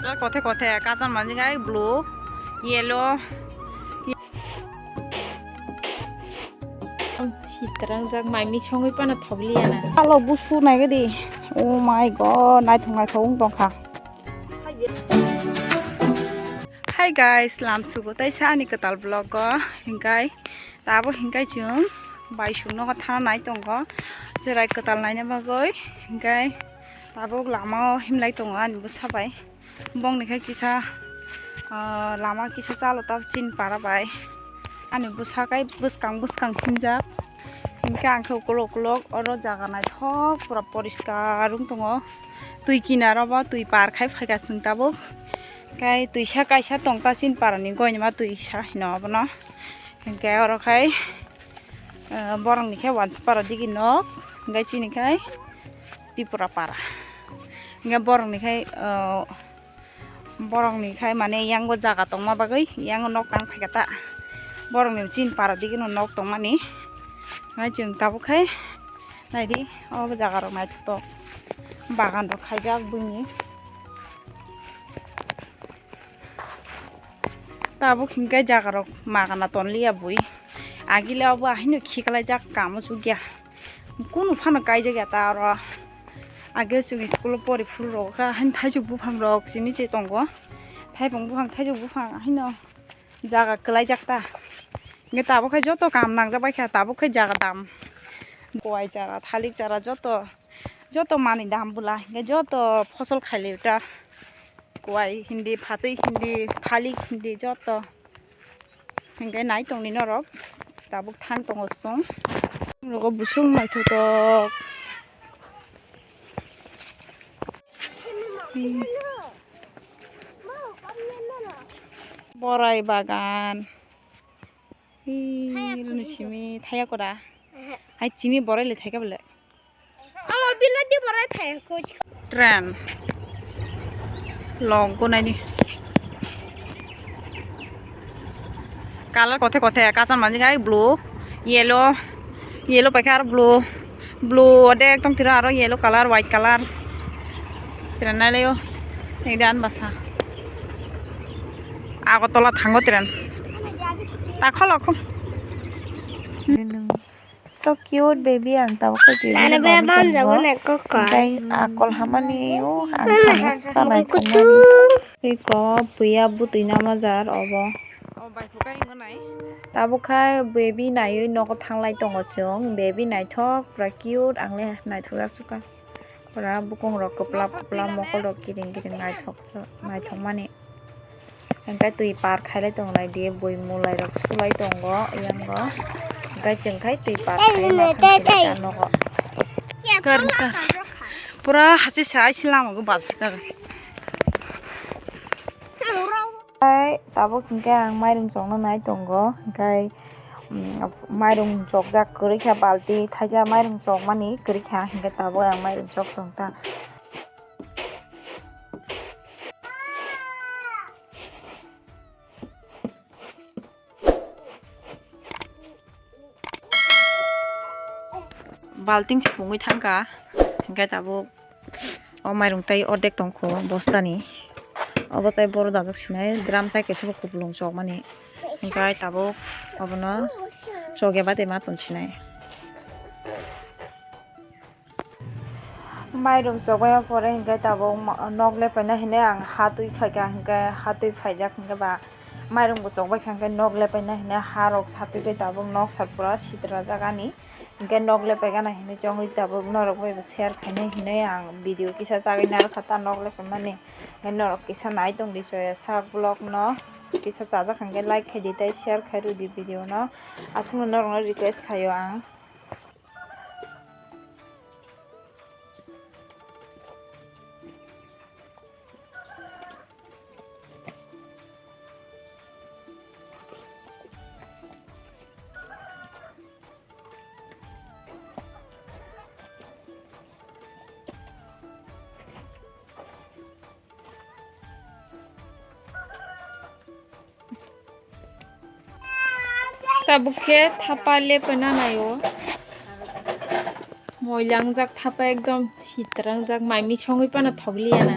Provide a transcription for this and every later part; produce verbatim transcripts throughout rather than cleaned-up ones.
Kothe kothe kacha manjak ai blue, yellow. Sitrang jak mai mi songwi pano thokliya na. Alo busu nai gadi. Oh my god, naithok naithok wng tongkha. Hi guys, lamsugo taisa ani kwtal vlog o hinkai. Tabuk hinkai chwng baisuk nogo thana nai tongo, cherai kwtal naina bagwi. Hinkai tabuk lama o himlai tongo ani bwsa bai. Bongni khai kisa, ah, lama kisa chalo ta chini para bai. Ani bwsa kai bwskang bwskang himjak. Hinkai ang khe ukulok ukulok oro jaga naithok pura poriskar wng tongo. Twi kinaro bo twi par khai phaikha chwng tabuk. Kai twisa kaisa tongkha chini parani goinima twisa hino obono. Hinkhe oro khai, eh, borokni khe Wansapara digi nok, hinkhe chini khai Tripura para. Hinkhe borokni khai, eh, borokni khai mane yango jaga tongma bagwi yango nok tang phaikha ta. Borokni chini para digino nok tongmani. Hai chwng tabuk khai naidi, o jaga rok naithotok, bagan rok khaijak buini. Tabuk hinkhe jaga rok magana tonliya bui. Agile obo ahino khiklaijak kamo chukya. Kunu phano kaijak ya ta oro. Age chwng school o pori phuru rok kha haino thaijok buphang rok simi se tongo. Thaipung buphang, thaijok buphang ahino jaga kwlaijak ta. Hinkhe tabuk khe joto kam nangjak bai kha, tabuk khe jaga dam. Kuwai chara, thalik chara joto, joto manwi dam bwla hinkhe joto phosol khailai ta. Kuwai hindi, phatwi hindi, thalik hindi joto. Hinkhe nai tongni norok tabuk thang tongo chwng. Nogo busung naithotok. Borai bagan. Hi, runi simi thaya kora. Hai chini borai le thaika bele. Ama biladi borai thai ko. Train. Long ko nai ni. Color kothe kothe kasan manjak ai blue, yellow, yellow paikha aro blue, blue ode ekdom tira aro yellow color, white color. Train nai le o. Nei dan basa. Agartala thango train. Ta kholo khum. So cute baby, ang tabuk khe baby bam jago ne koko. Tei akol hamani o ang thangna swkang nai thangmani. Tei ko puya bwtwi nama jar obo. Tabuk khai baby naiwi nogo thanglai tongo chwng. Baby naithok pura cute, ang le naithok jak swkang. Pura bukung rok kwplap kwplap, mokol rok kiring kiring naithok naithok mani. Hingke twi par khailai tongo nai di, bui mulai rok sulai tongo yango. Hingke chwng khai twi par khaina thang sini ta nogo. Pura hachisa aisi lama go balsa jaga. Tabuk hingke ang mairum chongna nai tongo, hingke, mm, mairum chokjak kwrwi kha, balti thaisa mairum chokmani kwrwi kha, hingke tabuk ang mairum chok tong ta. Balting se pungwi thangkha, hingke tabuk o mairung tai ordek tongkho bostani, obo tai boro dajak sinai, drum tai kaisa bo kupulung chokmani, hingke tabuk obono chokya bade ma ton sinai. Mairum chokmani pore hingke tabuk nok lepaina hinui ang ha twi phaikha, hingke ha twi phaijak hingke ba mairum bo chokbaikha, hingke nok lepaina hinui ha rok satwi bai tabuk nok sat pura sitra jagani, hingke nok lepaigana hinui chongwi tabuk norok bai bo share khainai hinui ang video kisa chagwi narwkha ta nok lepaimani, hingke norok kisa nai tongdi soya sak vlog no kisa chajak hingke like khaidi tei share khai rwdi video no, aswkno norokno request khaio ang. Tabuk khe thapa lepna naio. Moilangjak thapa ekdom sitrangjak, mai mi songwi phano thokliya na.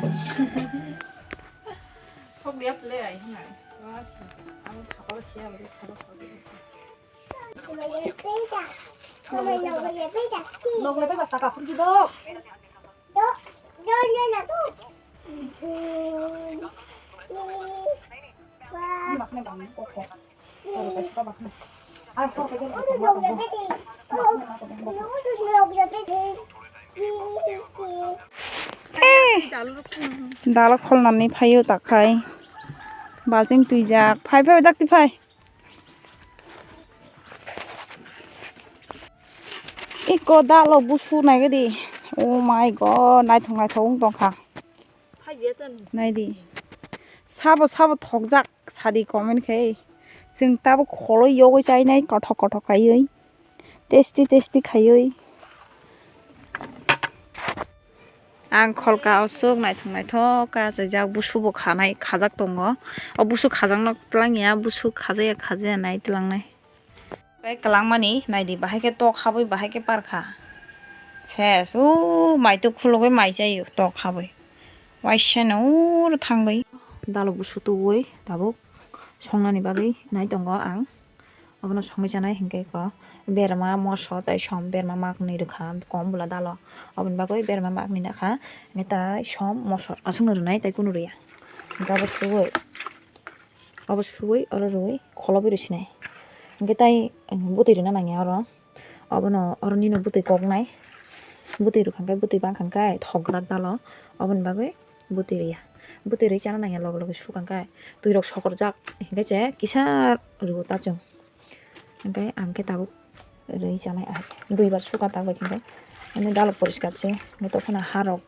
Dalo kholnani phaio takhai. Balting twijak. Phai, phai, dakti phai. Iko dalo busu naigadi. Oh my God, naithok naithok wng tongkha. Naidi. Sabo, sabo thokjak, sadi comment khe. Chwng tabuk kholo yogwi chainai, kothok kothok khaiwi. Tasty, tasty khaiwi. Ang kholka osuk naithok naithok khe achaijak, busu bo khanai, khajak tongo. O busu khajakno twlangya, busu khajaya, khajaya nai twlangnai. Tei kwlangmani naidi, bahai khe tok habwi, bahai khe par kha. Ses, o maituk khulugwi mai chaio tok habwi. Waisano uro thangwi. Dalo busu tubui tabuk songnani bagwi nai tongo ang. Obono songwi chanai hinkhe kho berma moso tei som berma maknwi rwkha kom bwla dalo. Oboni bagwi berma maknwi nakha, hinkhe tai som moso aswkno rwnai tei kunu rwya. Hinkhe abo suwi, abo suwi oro rwui kholobwi rwsinai. Hinkhe tai bwtwi rwna nangya oro. Obono oro nino bwtwi koknai. Bwtwi rwkha hinkhe bwtwi bangkha hinkhe thokgwrak dalo. Oboni bagwi bwtwi rwya. Bwtwi rwi chana nangya loge loge sukha hinkhe twirok sokorjak hinkhe se kisa rwo ta chwng. Hinkhe ang khe tabuk rwi chanai ahai. Duibar sukha tabuk hinkhe. Ani dalo poriskar se. Hinkhe tongphano harok,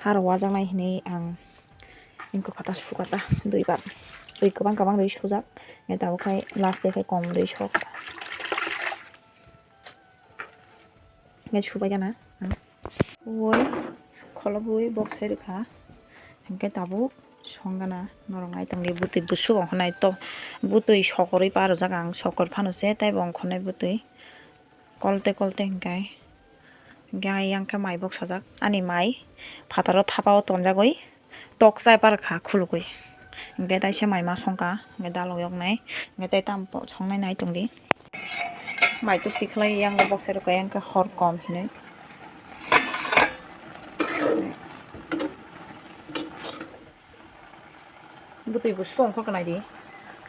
harok wajaknai hinwi ang hinkhe kota sukha ta duibar. Twi kwbang kwbang rwi sujak. Hinkhe tabuk khai last de khai kom rwi sok. Hinkhe subai gana. Woi, kholobwi boksai rwkha. Hinkhe tabuk songana norok nai tongdi bwtwi busuk ongkhornai to bwtwi sokorwi parojak ang sokor phano se teibo ongkhornai bwtwi kolte kolte hinkhe. Hinkhe ayang khe mai boksajak ani mai phataro thapao tonjagwi. Tok chai par kha khulugwi. Hinkhe taisa mai ma songkha, hinkhe dalok yoknai, hinkhe tai tamo songnai nai tongdi. Mai tuk tikhlai yang boksai rwkha yang khe hor kom hinwi. Bwtwi bo song kho kwnai di.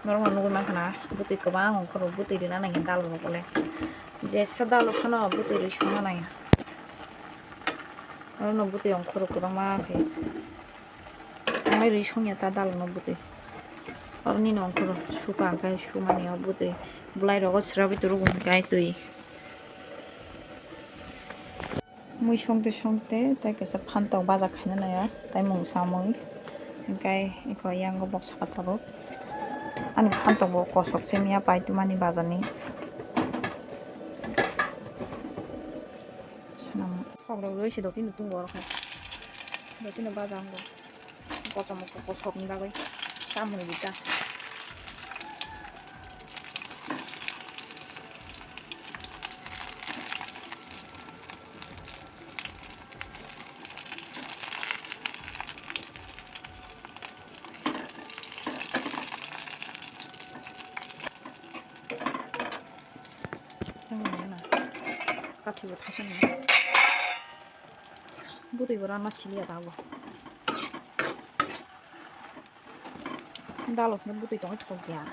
Norok no nugwi mankha na bwtwi kwbang ongkhoro bwtwi rwna nangya dalok rok le. Jesa dalok phano bwtwi rwi songna nangya. Oro no bwtwi ongkhoro kwbangma khe. Ang le rwi songya ta dalok no bwtwi. Oro nini ongkhoro suka ang khe sumani o bwtwi. Bwlai rogo srabi turu bo hwnkhe ai twi. Mui songte songte tei kaisa phantok baja khaina nai o tei mung samui. Hwnkhe eko yango boksa ka tabuk. Ani phantok bo kosok se miya pai tumani baja ni. Swnam. Sok rok rwi se dotino tungo oro khai. Dotino baja wngo. Kosom kosok ni bagwi. Tamoni bita. Kathi bo thasa ni. Bwtwi bo rana siliya da bo. Dalo hwnwi bwtwi tongwi thok ya.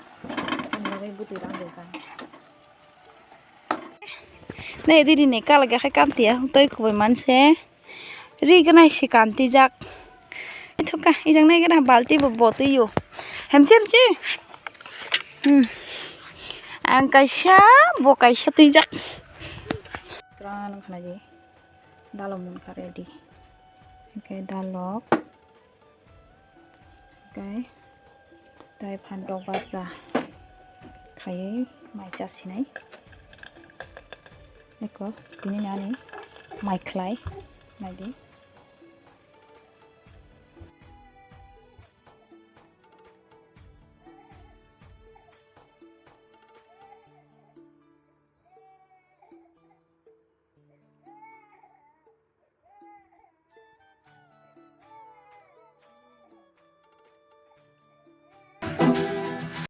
Ani bagwi bwtwi rang de kai. Ne diri ne kala ga khai kam tiya toi kubai manse. Ri ganai se kan tijak. Ithuka ijang nai gana balti bo botwi yo. Hemche hemche. Hmm. Ang kaisa bo kaisa twijak. Kran khana ji. Dalo mun kha ready. Hingke dalok. Hingke tai phan rok baja. Khaiwi mai chasinai. Eko tini nani mai khlai. Naidi.